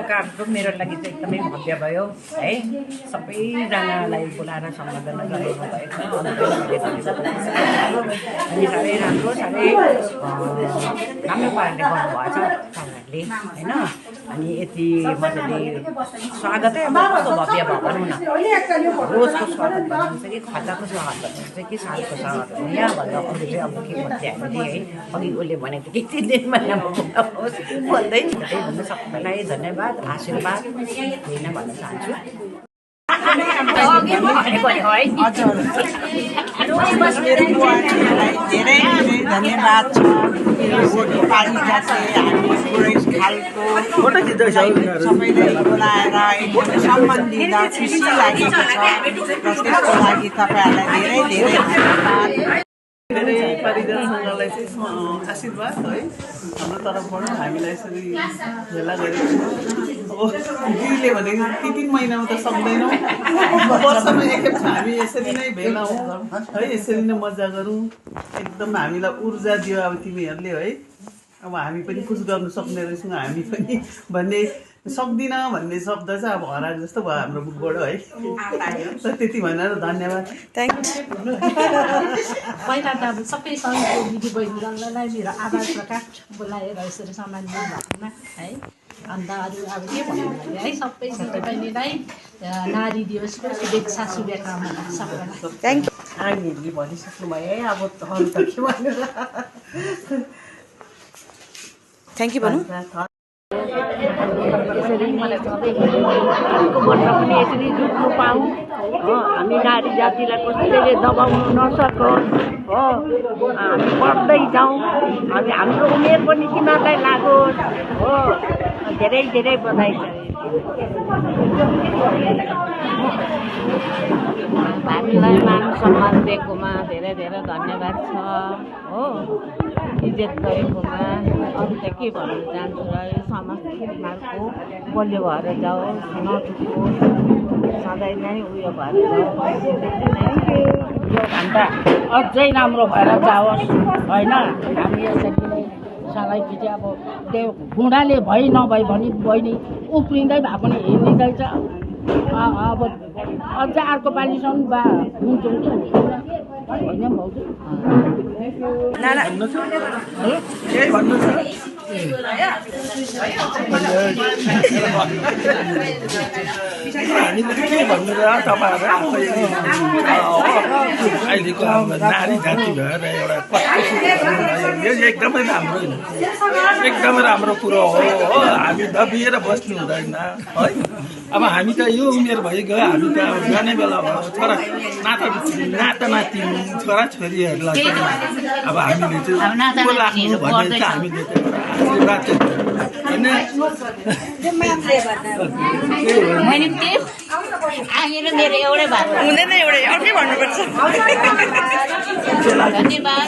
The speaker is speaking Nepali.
कार्यक्रम मेरो लागि चाहिँ एकदमै भव्य भयो है। सबैजनालाई बोलाएर सम्बोधन गरेको भएको अनि साह्रै राम्रो साह्रै राम्रो पाराले गर्नुभएको छ तपाईँहरूले होइन। अनि यति मजाले स्वागतै अब कस्तो भव्य भयो भनौँ न। रोजको स्वागत भन्नुहुन्छ कि खजाको स्वागत भन्नुहुन्छ कि सालको स्वागत हो यहाँ भनेर अरू चाहिँ अब के भन्दै हामीले है। अघि उसले भनेको कि 3 दिनमा भन्दै भन्नु सबैलाई धन्यवाद आशीर्वाद दिन भन्न चाहन्छु। मेरो बुवाजीलाई धेरै धेरै धन्यवाद छ। नेपाली जाति हामी पुरै खालको सबैले बोलाएर एकदमै सम्मान दिँदा खुसी लागेको छ र त्यसको लागि तपाईँहरूलाई धेरै धेरै धन्यवाद। धेरै परिजनसँगलाई चाहिँ आशीर्वाद है हाम्रो तर्फबाट हामीलाई यसरी भेला गरेको अब दिदीले भनेको 3 महिनामा त सक्दैनौँ, वर्षमा एकखेप हामी यसरी नै भेला हौँ है, यसरी नै मजा गरौँ। एकदम हामीलाई ऊर्जा दियो अब तिमीहरूले है। अब हामी पनि खुस गर्नु सक्ने रहेछौँ हामी पनि भन्ने सक्दिनँ भन्ने शब्द चाहिँ अब हराएको जस्तो भयो हाम्रो बुकबाट है। त्यति भनेर धन्यवाद। Thank you. पहिला त अब सबै सङ्घको दिदीबहिनीहरूलाई मेरो आभार प्रकाश बोलाएर यसरी सम्मान दिनुभएकोमा है। अन्त अरू अब के भन्नु भने है सबै दिदीबहिनीलाई नारी दिवसको शुभेच्छा शुभकामना सबैलाई। Thank you. हामीहरूले भनिसक्नुभयो है अब अरू त के भन्नु ल। थ्याङ्क यू भन्नु। यसरी मलाई अर्को वर्ष पनि यसरी जुट्नु पाऊँ हो। हामी नारी जातिलाई कसैले दबाउनु नसकोस् हो। हामी पढ्दै जाउँ, हामी हाम्रो उमेर पनि तिमीहरूलाई लागोस् हो। धेरै धेरै बधाई छ। हामीलाई मान सम्मान दिएकोमा धेरै धेरै धन्यवाद छ हो। इज्जत गरेकोमा अरू त के भन्न चाहन्छु र यो समाजको बलियो भएर जाओस्, नचुकोस्, सधैँ नै उयो भएर जाओस्, योभन्दा अझै राम्रो भएर जाओस् होइन। हामी यसरी नै सधैँपछि अब त्यो बुढाले भइ नभई भने बहिनी उफ्रिँदै भए पनि हिँडिँदैछ। अब अझ अर्को पालिसम्म बा हुन्छ होइन भाउजू। केही भन्नु छ? हामीले के भन्नु र तपाईँहरू अहिलेको नारी जाति भएर एउटा यो एकदमै राम्रो एकदमै राम्रो कुरो हो। हामी दबिएर बस्नु हुँदैन है। अब हामी त यो उमेर भइगयो, हामी त अब जाने बेला भयो। छोरा नाता नाति छोरा छोरीहरूलाई अब हामीले चाहिँ को लाग्नु भन्ने चाहिँ हामीले आशीर्वाद चाहिँ होइन। मैले त्यही आएर मेरो एउटै भएको हुँदैन, एउटै अर्कै भन्नुपर्छ। धन्यवाद।